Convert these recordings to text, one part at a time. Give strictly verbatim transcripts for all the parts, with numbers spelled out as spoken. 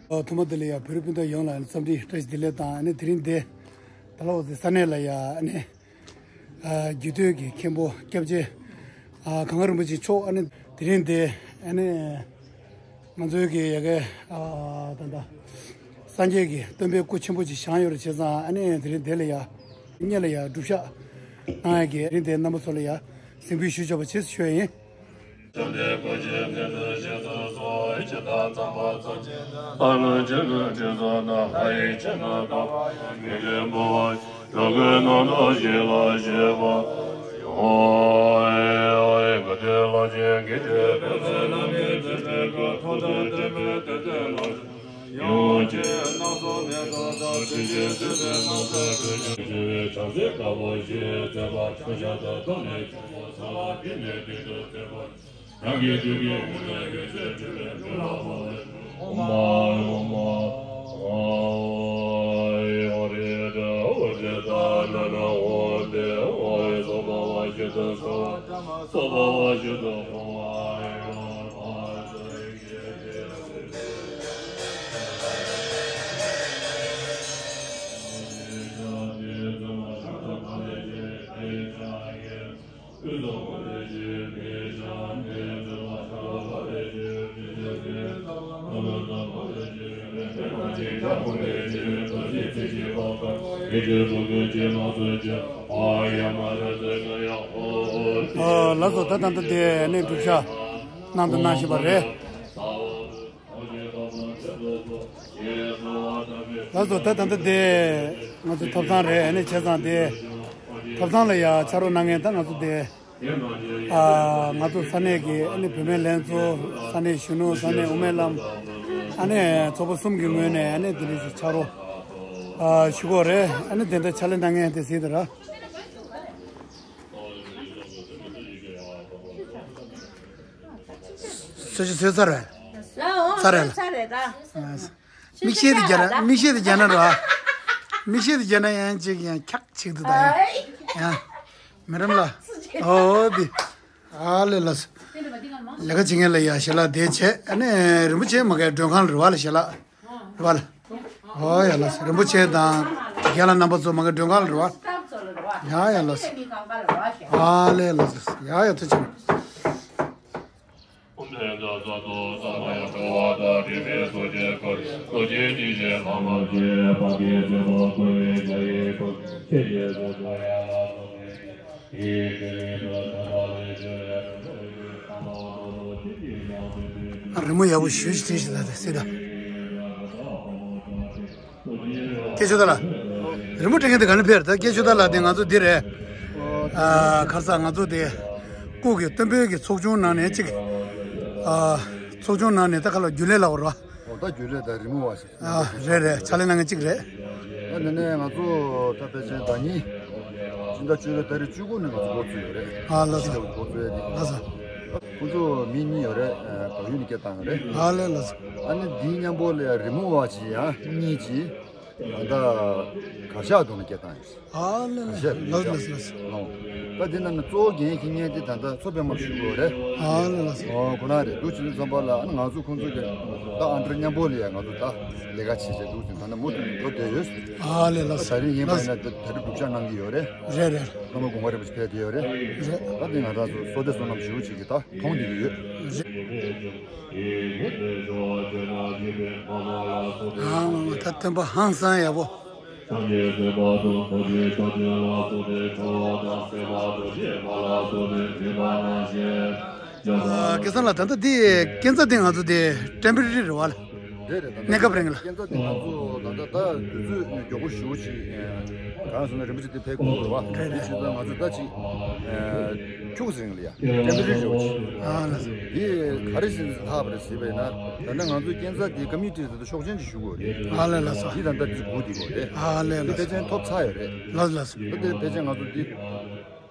ཐོག་མ་དེ་ལ་ཡང་བོད་རིགས་སྤུན་ཟླ་ཡོངས་ལ་འཚམས་འདྲི་བཀྲ་ཤིས་བདེ་ལེགས་དང་། ཨ་ནི་དེ་རིང་འདི་ད་ལོ་ས་གནས་ལ་ཡང་ཨ་ནི་རྒྱུད་སྟོད་ཀྱི་མཁན་པོ་སྐྱབས་རྗེ་གངས་རིན་པོ་ཆེ་མཆོག་ཨ་ནི་དེ་རིང་འདི་ཨ་ནི་ང་ཚོའི་གི་ཡ་གི་ད་ལྟ་སངས་རྒྱས་ཀྱི་སྟོན་པའི་སྐུ་ཆེན་པོ་ཅིག་བཞེངས་ཡོད་རེད། བྱས་ཙང་ཨ་ནི་དེ་རིང་འདི་ལ་ཡང་སྔོན་ལ་ཡང་སྒྲུབ་ཞག་གནང་ཡ་གི་དེ་རིང་འདི་རྣམ་པ་ཚོ་ལ་ཡང་གཟིགས་འབུལ་ཞུ་ཆོག་པ་བྱེད་ཞུ་ཡ་ཡིན། ཨོ་ལགས་སོ། ད་ད་ལྟ་དེ་ནས་སྒྲུབ་ཞག་གནང་དང་གནང་བཞིན་པ་རེད། ལགས་སོ། ད་ད་ལྟ་དེ་ང་ཚོ་ཐབ་ཚང་རེད། ཨ་ནི་བྱས་ཙང་དེ་ཐབ་ཚང་ལ་ཡ་ཕྱག་རོགས་གནང་མཁན་ད་ང་ཚོ་དེ་ཨ་ང་ཚོ་ས་གནས་ཀྱི་ཨ་ནི་བུད་མེད་ལྷན་ཚོགས། ས་གནས་གཞོན་ནུ། ས་གནས་དབུ་མའི་ལམ། ཨ་ནི་ཚོགས་པ་གསུམ་གྱི་ངོས་ནས་ཨ་ནི་དེ་འདྲ་ཞིག་ཕྱག་རོགས་ཨ་ཞུ་དགོས་རེད། ཨ་ནི་དེ་འདྲ་ཕྱག་ལས་གནང་མཁན་དེ་གཟིགས་དང་ར། ཚོད་ཅི་ཚོད་ཚར་རེད། ཚར་རེད་ལ། ཚར་རེད་ད། མིག་ཤེལ་དེ་རྒྱག་ན། མིག་ཤེལ་དེ་རྒྱག་ན་རོ། མིག་ཤེལ་དེ་རྒྱག་ན་ཡང་ཅིག་ཡང་འཁྱག་ཅིག་འདུག་ད་ཡང་། ཡང་། མི་རམ་ལ། ཨོ་དེ། ཨ་ལེ་ལགས། ལས་ཀ་བྱེད་མཁན་ལ་ཡ་ཞལ་ལག་དེ་བྱས། ཨ་ནི་རིན་པོ་ཆེ་མ་གའི་མགྲོན་ཁང་ལ་རེད་བ་ལ་ཞལ་ལག་རེད་བ་ལ། ཨོ་ཡ་ལགས། རིན་པོ་ཆེ་དང་རྒན་ལགས་རྣམ་པ་ཚོ་མ་གའི་མགྲོན་ཁང་ལ་རེད་བ། ཡ་ཡ་ལགས། ཨ་ལེ་ལགས། ཡ་ཡ་ཐུགས་རྗེ་ཆེ། ཨ། རི་མོ་ཡག་པོ་ཞེ་པོ་ཅིག་བྲིས་ཤག་ད་དེ་སྲིད་ད། སྐྱེས་ཆོས་དར་ལགས། རི་མོ་སྤྲད་མཁན་དེ་ག་ནས་ཕེབས་རེད། ད་སྐྱེས་ཆོས་དར་ལགས་དེ་ང་ཚོ་འདི་རེད། ཨ། ཁ་སང་ང་ཚོ་དེ་སྐུ་གི་སྟོན་པའི་གི་ཚོགས་ཆུང་ནང་ནས་གཅིག་ཨ། ཚོགས་ཆུང་ནང་ནས་ད་ག་ལ་རྒྱུན་ལས་ལབ་དགོས་རེད་བ། ཨོ། ད་རྒྱུན་ལས་དང་རི་མོ་བ་ཞིག་ཨ། རེད་རེད། ཕྱག་ལས་གནང་མཁན་གཅིག་རེད། ཨ། ནི་ནས་ང་ཚོ་ད་ཕལ་ཆེར་ཟླ་ཉིན་ཕྱི་ཟླ་བཅུ་པའི་ཏ་རིག་བཅུ་དགུ་ནས་ང་ཚོ་འགོ་ཚུགས་ཡོད་རེད། ཨ། ལགས་སོ། ཕྱི་ཟླ་འགོ་ཚུགས་ཡོད་རེད། ལགས་སོ། ཁོང་ཚོ་མི་གཉིས་ཡོད་རེད། ཨ། བལ་ཡུལ་ནས་སྐད་བཏང་ཡོད་རེད། ཨ་ལས། ལགས་སོ། ཨ་ནི་འདིའི་མཉམ་པོ་ལ་ཡང་རི་མོ་བ་ཅིག་ཡང་གཉིས་ཅིག་ད་ལྟ་གར་ཞ་གདོང་ནས་སྐད་བཏང་ཡོད། ཨ་ལས། གར་ཞ་རི་མོ་ལགས་སོ། ལགས་སོ། ལགས་སོ། ཨོ། ད་འདི་ནང་ནས་གཙོ་བོ་འགན་འཁྱེར་མཁན་དེ་ད་ལྟ་མཚོ་པདྨ་ཞུ་དགོས་རེད། ཨ་ལས། ལགས་སོ། ཨོ། ཁོ་ན་རེད། འདུག་བྱེད་དུས་ཙམ་པ་ལ་ཨ་ནི་ང་ཚོ་ཁོང་ཚོ་གི་ད་ཨ་འདྲ་མཉམ་པོ་ལ་ཡང་ང་ཚོ་ད་ལས་ཀ་བྱེད་བྱེད་འདུག་ཟིན། ད་ནི་མུ་མཐུད་ནས་འགྲོ་བསྡད་ཡོད། ཨ་ལས། ལགས་སོ། ད་རིང་ཡིན་པ་ཡིན་ན་ད་ད་རིང་སྒྲུབ་ཞག་གནང་གི་ཡོད་རེད། རེད་རེད། སློབ་མ་དགོན་པ་རིན་པོ་ཆེ་ཕེབས་བསྡད་ཡོད་རེད། རེད། ད་དེ་ང་རང་ཚོ་བསོད་བདེ་བསོད་ནམས་ཞེ་པོ་ཅིག་གིས་ད་མཐོང་བསྡད་ཀྱི་ཡོད། རེད། ཨ་མ་མ། ད་སྟོན་པ་ཧང་སང་ཡག་པོ། ཨ། སྐལ་བཟང་ལགས། ད་ལྟ་འདི་སྐས་འཛེག་འདི་ང་ཚོ་འདི་ཊེམ་པོ་རེ་རི་རེད་བ་ལ། རེད་རེད། ད་གནས་སྐབས་རིང་ལ། སྐས་འཛེག་འདི་ང་ཚོ་ད་ལྟ་ད་དུས་ཚོད་མགྱོགས་པོ་ཞེ་པོ་ཅིག་གང་སོང་ན་རིན་པོ་ཆེ་འདི་ཕེབས་དགོས་རེད་བ། རེད་རེད། དེ་བྱས་ཙང་ང་ཚོ་ད་ཅིག་ཨ། ཁྱུག་ཙམ་རིང་ལ་ཡ་ཊེམ་པོ་རེ་རི་ཞེ་པོ་ཅིག་ཨ་ལགས། འདི་ག་རེ་བྱས་ནས་ལྷག་པ་རེད་ཟེར་བས་ན། ད་ལྟ་ང་ཚོའི་སྐས་འཛེག་འདི་ཀོ་མུ་ནི་ཊི་དེ་ཚོ་ཤུགས་ཆེན་ཅིག་ཞུ་དགོས་རེད། ཨ་ལས། ལགས་སོ། འདི་ད་ལྟ་འདི་སྒུག་བསྡད་ཡོད་རེད། ཨ་ལས། འདི་ལགས་སོ། ཕལ་ཆེར་ཐོབ་ཚར་ཡོད་རེད། ལགས་ལགས་སོ། ད་དེ་ཕལ་ཆེར་ང་ཚོ་འདི་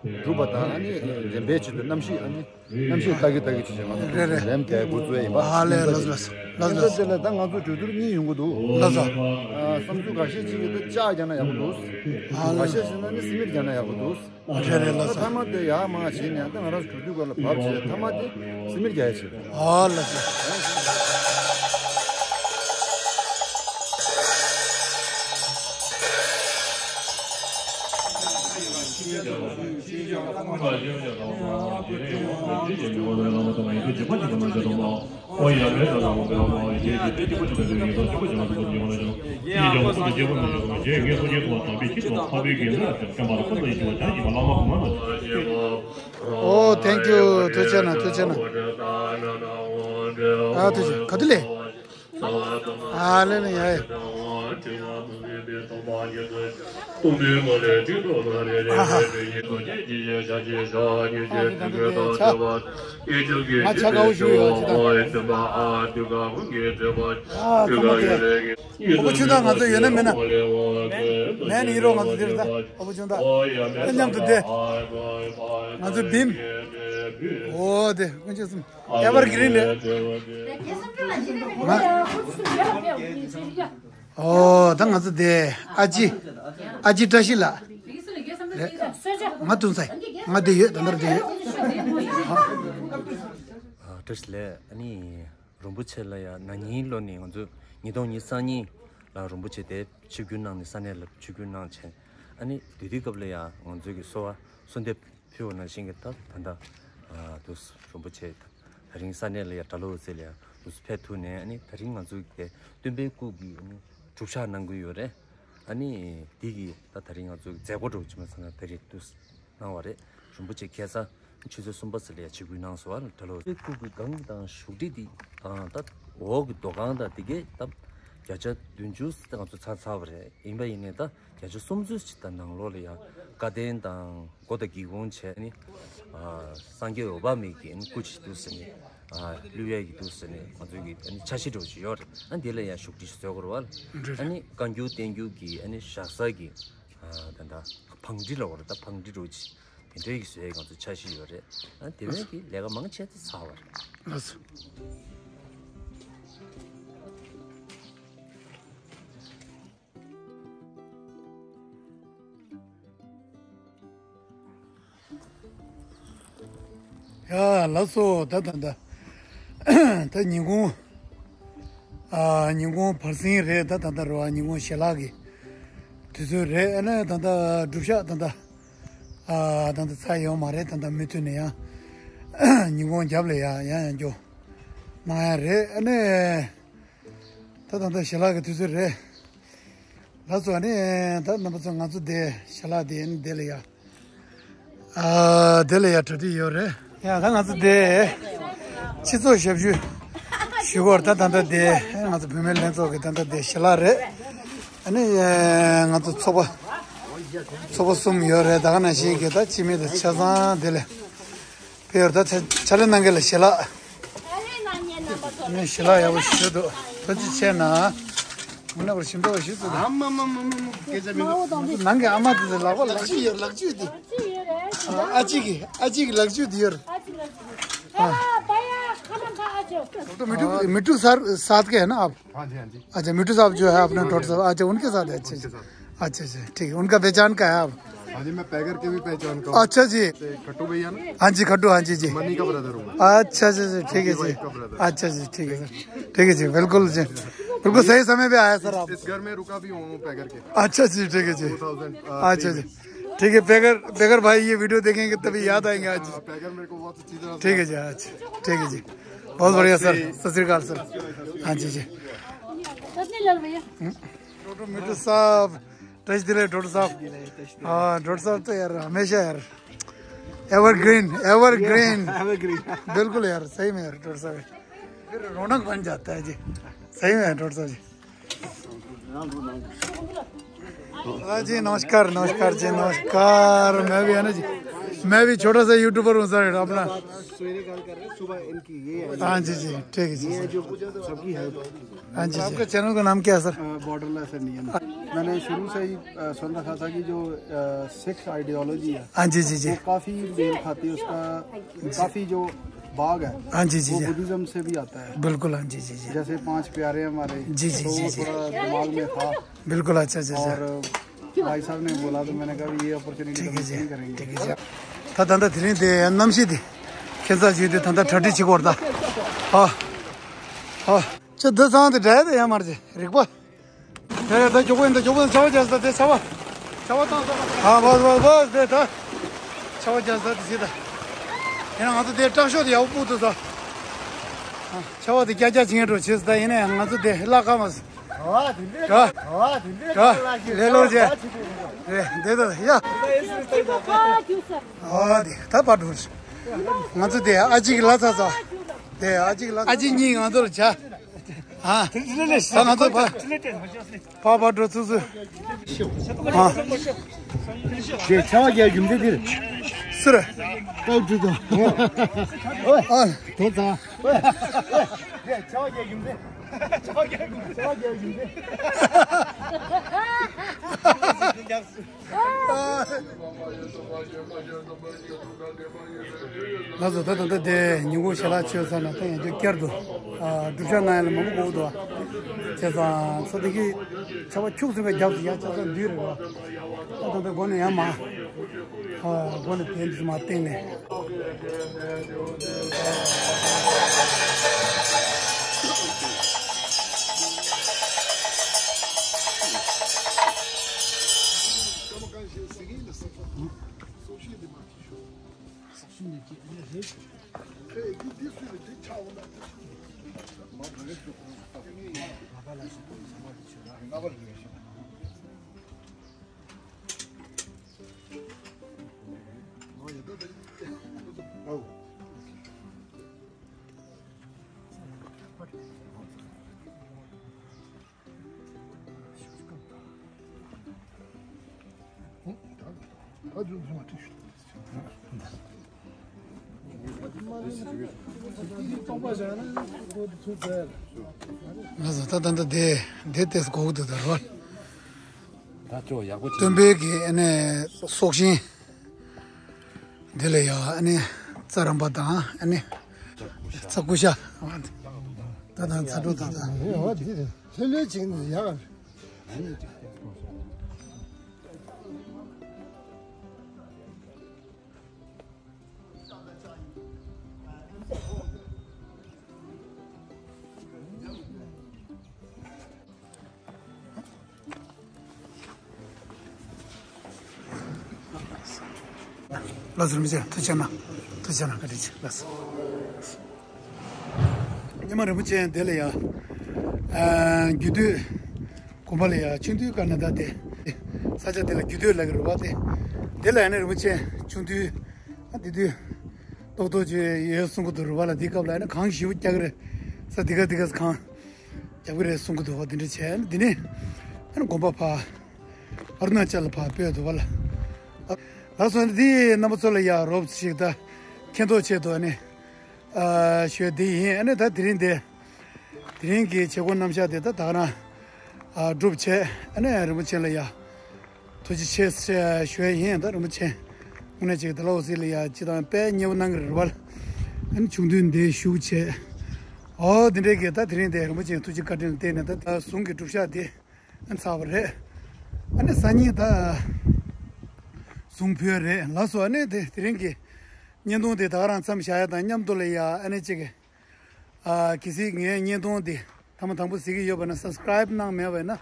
སྒྲུབ་པ་དང་ཨ་ནི་འགྲེམས་སྤེལ་ཆེད་དུ་གནམ་གཤིས་ཨ་ནི་གནམ་གཤིས་ལྟ་གི་ལྟ་གི་བྱེད་བྱེད་ང་ཚོ་རེད་རེད། ལེམ་དེ་འགོ་བཙུགས་ཡིན་པ། ཨ་ལས། ལགས་ལགས་ལགས་ལགས། སྐས་འཛེག་དེ་ལ་ད་ང་ཚོ་གྲོས་བསྡུར་གཉིས་ཡོང་གི་འདུག་ལགས་སོ། ཨ། བསམ་ཚུལ་ཁ་ཤས་ཅིག་གིས་ད་ལྕགས་རྒྱག་ན་ཡག་པོ་འདུག་ཨ་ལས། ཁ་ཤས་ཅིག་ན་ནི་སི་མིད་རྒྱག་ན་ཡག་པོ་འདུག་རེད་རེད། ལགས་སོ། ཐ་མ་དེ་ཡག་མ་བྱས་ནས་ད་ང་རང་ཚོ་གྲོས་བསྡུར་སྐོར་ལ་བབས་བྱས་ཐ་མ་དེ་སི་མིད་རྒྱག་ཡ་བྱེད། ཨ་ལགས་སོ། Oh, thank you. ཐུགས་རྗེ་གནང་། ཐུགས་རྗེ་གནང་། ཨ་ཐུགས་རྗེ། ག་དུས་ལས། ཨ་ལེ་ལེ་ཡ་ཡ། ཨ་ཧ། ང་ཆ་དགའ་བོ་ཞུ་ཡོད་ཅི་ད། ཨ་ཚང་མ་དེ། ཨོ་པོ་ཆུང་བདག་ང་ཚོ་ཡོད་ན་མེད་ན། མེད་ན་ཡིན་རོགས། ང་ཚོ་འདིར་ད་ཨོ་པོ་ཆུང་བདག་ཨ་མཉམ་དུ་བསྡད། ང་ཚོ་བིམ། ཨོ་དེ་དཀོན་མཆོག་གསུམ། ཨེ་བར་གི་རིན་རེད། ང་། ཨོ་ད་ང་ཚོ་དེ་ཨ་ཅི། ཨ་ཅི་བཀྲ་ཤིས་ལགས་རེད། ང་ཐུག་ས་ཡིན། ང་དེ་ཡོད། ད་ལྟར་དེ་ཡོད། ཨ། བཀྲ་ཤིས་ལགས། ཨ་ནི་རིན་པོ་ཆེ་ལ་ཡ་ན་ནིང་ལོ་ནས་ང་ཚོ་ཉིས་སྟོང་ཉི་ཤུ་རྩ་གཉིས་ལ་རིན་པོ་ཆེ་དེ་ཆིབས་བསྒྱུར་གནང་ནས་ས་གནས་ལ་ཆིབས་བསྒྱུར་གནང་བྱས། ཨ་ནི་དེ་དུས་སྐབས་ལ་ཡ་ང་ཚོ་གི་གསོལ་བ་གསོལ་འདེབས་ཕུལ་བ་ནང་བཞིན་གྱི་ད་ད་ལྟ་ཨ་དུས་རིན་པོ་ཆེ་ད་རིང་ས་གནས་ལ་ཡ་གྲྭ་ལོག་ཚེ་ལ་ཡ་དུས་ཕེབས་ཐུབ་ནས། ཨ་ནི་ད་རིང་ང་ཚོ་གི་སྟོན་པའི་སྐུ་གི་ཨ་ནི་སྒྲུབ་ཞག་གནང་གི་ཡོད་རེད། ཨ་ནི་དེ་གི་ད་ད་རིང་ང་ཚོ་གི་མཛད་སྒོ་འདྲ་བོ་ཅིག་མ་ཚང་ན་ད་རེས་དུས་གནང་བ་རེད། རིན་པོ་ཆེ་ཁ་སང་ཆུ་ཚོད་གསུམ་པ་ཙམ་ལ་ཡ་ཆིབས་བསྒྱུར་གནང་སོང་བ། ད་ལོ་སྐུ་གི་སྒང་དང་བཞུགས་ཁྲི་དེ་དང་ད་འོག་གི་རྡོ་ཁང་དང་དེ་གའི་ད་བརྒྱ་ཆ་བདུན་ཅུ་ཙམ་ང་ཚོ་ཚར་ཚར་བ་རེད། ཡིན་པ་ཡིན་ནའི་ད་བརྒྱ་ཆ་སུམ་ཅུ་ཅིག་ད་ནང་ལོགས་ལ་ཡ་བཀའ་བསྟན་དང་སྒོ་དང་སྒེའུ་ཁུང་བྱས་ནི། ཨ། སངས་རྒྱས་འོད་དཔག་མེད་ཀྱི་སྐུ་ཅིག་འདུག་ཟེར་ནས། ཨ། གླུད་ཡས་ཀྱི་འདུག་ཟེར་ནས་ང་ཚོའི་གི་ཨ་ནི་འཆར་གཞི་འདྲ་བོ་ཞིག་ཡོད་རེད། ཨ། འདི་ལ་ཡང་བཞུགས་ཁྲི་ཞིག་བཟོ་དགོས་རེད་བ། ཨ་ནི་བཀའ་འགྱུར་བསྟན་འགྱུར་གྱི་ཨ་ནི་བཞག་ས་གི། ཨ། ད་ལྟ་བང་སྒྲིག་ལ་བར་ད་བང་སྒྲིག་འདྲ་བོ་ཅིག་དེ་འདྲའི་གི་བཟོ་ཡས་ང་ཚོ་འཆར་གཞི་ཡོད་རེད། ཨ། དེ་བས་ཀྱི་ལས་ཀ་མང་ཆེ་ད་ཚར་བ་རེད། ལགས་སོ། ཡ་ལགས་སོ། ད་ད་ད་ད་ཉིན་གུང་། ཨ། ཉིན་གུང་བར་གསེང་རེད། ད་ད་ད་རེད་བ། ཉིན་གུང་ཞལ་ལག་གི་དུས་ཚོད་རེད། ཨ་ནི་ད་ད་སྒྲུབ་ཞག་ད་ད། ཨ། ད་ད་ཚར་ཡོད་མ་རེད། ད་ད་མུ་མཐུད་ནས་ཡང་ཉིན་གུང་རྒྱབ་ལ་ཡང་ཡང་ཡང་འགྱོ་གནང་ཡ་རེད། ཨ་ནི་ད་ད་ད་ཞལ་ལག་གི་དུས་ཚོད་རེད། ལགས་སོ། ཨ་ནི་ད་རྣམ་པ་ཚོ་ང་ཚོ་དེ་ཞལ་ལག་དེ་ཨ་ནི་དེ་ལ་ཡ། ཨ། དེ་ལ་ཡ་གྲ་སྒྲིག་ཡོད་རེད། ཡ་ད་ང་ཚོ་དེ་སྤྱི་ཚོགས་ཞབས་ཞུ་ཞུ་སྐོར་ད་ད་ལྟ་དེ་ང་ཚོ་བུད་མེད་ལྷན་ཚོགས་ཀྱི་ད་ལྟ་དེ་ཞལ་ལག་རེད། ཨ་ནི་ང་ཚོ་ཚོགས་པ་ཚོགས་པ་གསུམ་ཡོད་རེད། ད་ག་ནང་བཞིན་གྱི་ད་སྤྱི་མི་དང་ཆ་ཚང་དེ་ལ། ཕེབས་ཡོད། ད་ཕྱག་ལས་གནང་མཁན་ལ་ཞལ་ལག་ནས་ཞལ་ལག་ཡག་པོ་ཞིག་ཞུ་འདུག་ཐུགས་རྗེ་ཆེ་གནང་། ངོ་ནས་བར་ཞིམ་ཏོག་ཞིག་བཟོས་འདུག་ཨ་མ་མ་མ་མ་མ། སྐད་ཆ་མི་འདུག་ནང་གི་ཨ་མ་དེ་ཚོ་ལག་པ་ལག་ཆུ་ཡོད། ལག་ཆུ་དེ། ཨ་ཅེ་གི་ཨ་ཅེ་གི་ལག་ཆུ་དེ་ཡོད། ཨ། तो मिट्टू मिट्टू सर साथ के है ना आप? हाँ जी, हाँ जी। अच्छा, मिट्टू साहब जो है अपने डॉक्टर साहब, अच्छा, उनके साथ है। अच्छा, अच्छा, अच्छा, ठीक है। उनका पहचान का है आप? हाँ जी, मैं पैगर के भी पहचान का हूँ। अच्छा जी। से खट्टू भैया ना? हाँ जी, खट्टू, हाँ जी, जी। मनी का ब्रदर हूँ मैं। अच्छा, अच्छा, अच्छा, ठीक है जी। का ब्रदर। अच्छा जी, ठीक है सर। ठीक है जी, बिल्कुल जी। बिल्कुल सही समय पे आया सर आप। इस घर में रुका भी हूँ पैगर के। अच्छा जी, ठीक है जी। टू थाउजेंड, अ, अच्छा जी। ठीक है, पैगर, पैगर भाई ये वीडियो देखेंगे तभी याद आएंगे आज। हाँ, पैगर मेरे को बहुत अच्छी तरह से ठीक है जी, अच्छा, ठीक है जी। बहुत बढ़िया सर। सत श्री अकाल सर। हाँ जी, जी। डॉक्टर मिट्टू साहब, टच दिले डॉक्टर साहब। हाँ, डॉक्टर साहब तो यार हमेशा यार एवरग्रीन, एवरग्रीन। एवरग्रीन। बिल्कुल यार, सही में यार डॉक्टर साहब फिर रौनक बन जाता है जी। सही में यार डॉक्टर साहब जी। हाँ जी, नमस्कार, नमस्कार जी, नमस्कार। मैं भी है ना जी, मैं भी छोटा सा यूट्यूबर हूँ सर अपना। हाँ जी, जी, ठीक है जी सर। हाँ जी, आपका चैनल का नाम क्या है सर? Borderless Indian. मैंने शुरू से ही सुन रखा था कि जो सिख आइडियोलॉजी है, हाँ जी, जी, जी, काफी मेल खाती है उसका। काफी जो बाग है, हाँ जी, जी, वो बुद्धिज्म से भी आता है। बिल्कुल, हाँ जी, जी, जी। जैसे पांच प्यारे हमारे, जी, जी, तो जी, वो थोड़ा दिमाग में था। बिल्कुल, अच्छा, अच्छा, अच्छा। और भाई साहब ने बोला तो मैंने कहा ये अपॉर्चुनिटी तो मिस नहीं करेंगे। ठीक है जी। ད་ད་ལྟ་དེ་རིང་དེ་གནམ་གཤིས་དེ་ཁྱད་མཚར་ཅིག་དེ་ད་ལྟ་གྲ་སྒྲིག་བྱེད་དགོས་རེད་ད། ཨ། ཨ། ཅི་འདི་ཚང་དེ་འདྲ་དེ་ཡང་མར་ཅི་རིག་པ། དེ་ད་མགྱོགས་པོ་ཡིན། ད་མགྱོགས་པོ་ཡིན། ཆར་པ་རྒྱག་ས་དེ་ཆར་པ། ཆར་པ་བཏང་ས། ཨ། བ་བ་བ་དེ་ད། ཆར་པ་རྒྱག་ས་དེ་བྱེད་ད། ཡིན་ན་ང་ཚོ་དེ་དྲག་ཤོས་དེ་ཡག་པོ་སྤུ་འདུག་ས། ཆར་པ་དེ་རྒྱག་རྒྱག་བྱེད་འགྲོ་བྱེད་ས། ད་ཡིན་ན་ང་ཚོ་དེ་བརླག་ག་མ་སོང་། ག་ག་ལེ་ལོ་ཅེ། རེད་འདི་ད་ཡ། ཨོ་དེ་ད་པར་འགྲོ། ང་ཚོ་དེ་ཨ་ཅིག་ལ་ཚ་ཚ། དེ་ཨ་ཅིག་ལ་ཨ་ཅིག་གཉིས་ང་ཚོ་ལ་བྱ། ཨ། ད་ང་ཚོ་ཕ། ཕ་ཕ་འགྲོ་ཚུགས་ཚུགས། ཨ། དེ་ཆར་པ་རྒྱག་རྒྱུ་མཚན་དེ་རེད། སུ་རེད། ཀའོ་ཀྲུའུ་དང་། ཨ། དེ་ད། དེ་ཆར་པ་རྒྱག་རྒྱུ་མཚན། ཆར་པ་རྒྱག་རྒྱུ་མཚན། ཆར་པ་རྒྱག་རྒྱུ་མཚན། ལགས་སོ། ད་ད་ལྟ་དེ་ཉིན་གུང་ཞལ་ལག་མཆོད་ས་ནས་ད་ཡང་བསྐྱར་དུ་ཨ་སྒྲུབ་ཞག་གནང་ཡ་ལ་མང་པོ་དགོས་འདུག་བྱས་ཙང་ཚ་དེ་གི་ཆར་པ་ཁྱུག་ཙམ་པའི་རྒྱབ་སུ་ཡར་ཆ་ཚ་འདུས་རེད་བ། ད་ད་ལྟ་སྒོ་ནས་ཡར་མ་ཨ་སྒོ་ནས་དེ་འདྲ་མ་བསྟན་ནས། ང་ཚོ་ད་ད་ད་དེ་དེ་ཏེས་གོ་གི་འདུག་ད་རོ། ད་ཅོ་ཡག་པོ་བྱས། སྟོན་པའི་གི་ཨ་ནི་སྲོག་ཤིང་འདི་ལ་ཡང་ཨ་ནི་རྩ་རམ་པ་དང་ཨ་ནི་རྩ་ཀུ་ཤ། ད་ད་ཚ་དྲོད་ད་ད། ལྷོད་ལྷོད་བྱས་ནས་ཡག་ལགས་སོ། རིན་པོ་ཆེ་ཐུགས་རྗེ་གནང་། ཐུགས་རྗེ་གནང་། བཀའ་དྲིན་ཆེ། ལགས་སོ། ཉི་མ་རིན་པོ་ཆེ་འདི་ལ་ཡ། ཨ་རྒྱུད་སྟོད་དགོན་པ་ལ་ཡ་ཆུང་དུས་ཀ་ནས་ད་དེ། ས་ཆ་དེ་ལ་རྒྱུད་སྟོད་ལབ་ཀྱི་རེད་པ། དེ་འདི་ལ་ཡ་ནི་རིན་པོ་ཆེ་ཆུང་དུས་ཨ་དེ་དུས་ཏོག་ཏོག་ཅིག་ཡོད་གསུང་གི་འདུག་རེད་པ་ལ། དེ་སྐབས་ལ་ཡ་ནི་གངས་ཞེ་པོ་རྒྱག་གི་རེད། ས་དེ་ག་དེ་ག་ས་གངས་རྒྱག་གི་རེད་གསུང་གི་འདུག་པ། དེ་འདྲ་བྱས་ནས་དེ་ནས་ཨ་ནི་དགོན་པ་ཕར་ཨ་རུ་ན་ཅལ་ལ་ཕར་སྤོས་འདུག་པ་ལ། ལགས་སོ། འདི་རྣམ་པ་ཚོ་ལ་ཡ་རོབ་ཅིག་ད་མཁྱེན་རྟོགས་ཆེད་དུ་ཨ་ནི། ཨ་ཞུ་ཡ་དེ་ཡིན། ཨ་ནི་ད་དེ་རིང་དེ། དེ་རིང་གི་བྱེད་སྒོ་རྣམ་གཞག་དེ་ད་ད་ག་རང་ཨ་སྒྲུབ་བྱས། ཨ་ནི་རིན་པོ་ཆེ་ལ་ཡ་ཐུགས་རྗེ་ཆེ་ཞུ་ཡ་ཡིན། ད་རིན་པོ་ཆེ་དངོས་གནས་ཅིག་ད་ལོ་སི་ལ་ཡ་ཅི་དང་དཔེ་མཉེས་པོ་གནང་གི་རེད་པ། ཨ་ནི་ཆུང་དུས་འདི་བཞུགས་བྱས། ཨོ་དེ་འདྲའི་གི་ད་དེ་རིང་དེ་རིན་པོ་ཆེ་ཐུགས་རྗེ་བཀའ་དྲིན་ལ་བརྟེན་ནས་ད་ད་གཟུངས་ཀྱི་སྒྲུབ་ཞག་དེ་ཨ་ཚར་བ་རེད། ཨ་ནི་སང་ཉིན་ད་གཟུངས་ཕུལ་རེད། ལགས་སོ། ཨ་ནི་དེ་དེ་རིང་གི་བརྙན་ཐུང་དེ་ད་ག་རང་མཚམས་བཞག་ཡ་དང་མཉམ་དུ་ལ་ཡ་ཨ་ནི་ཅིག་ཨ་གལ་སྲིད་ངའི་བརྙན་ཐུང་འདི་ཐེངས་མ་དང་པོ་གཟིགས་ཀྱི་ཡོད་པ་ན་སབ་སི་ཀ་རའིབ་གནང་མེད་པ་ཡིན་ན་ཨ་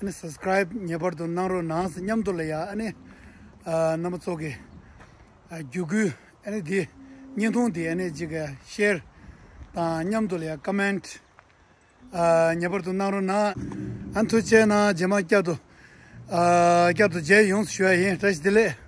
ནི་སབ་སི་ཀ་རའིབ་ངེས་པར་དུ་གནང་རོགས་གནང་། མཉམ་དུ་ལ་ཡ་ཨ་ནི་ཨ་རྣམ་པ་ཚོ་གི་ཨ་བརྒྱུད་སྐུལ་ཨ་ནི་འདི་བརྙན་ཐུང་འདི་ཨ་ནི་ཅིག་ཤེར་དང་མཉམ་དུ་ལ་ཡ་ཀོ་མེན་ཊི་ཨ་ངེས་པར་དུ་གནང་རོགས་གནང་། ཨ་ཐུགས་རྗེ་གནང་། རྗེས་མ་བསྐྱར་དུ་ཨ་བསྐྱར་དུ་མཇལ་ཡོང་ཞུ་ཡ་ཡིན། བཀྲ་ཤིས་བདེ་ལེགས།